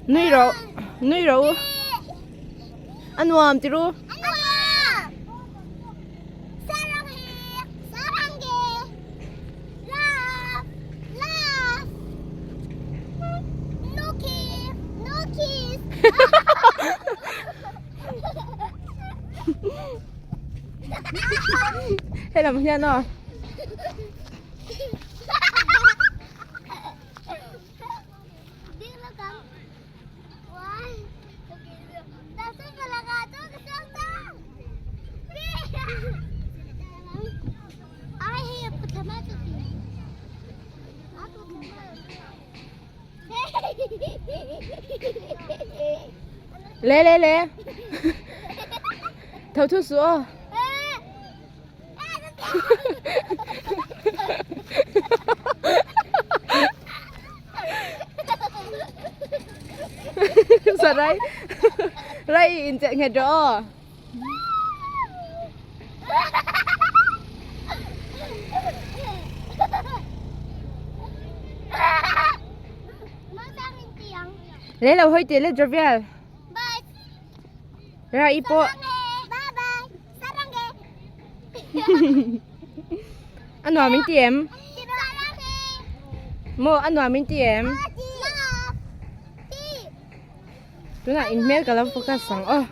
Nui rawh nui rawh u a nuam ti ru. Helam hian aw. Le le le tho thu suh aw. Sarai rai in chet nghet rawh aw. Le lo hawi teh le Jovial. Ra i pawh. A nuam in ti em? Maw a nuam in ti em? Tunah in hmel ka lo focus ang aw.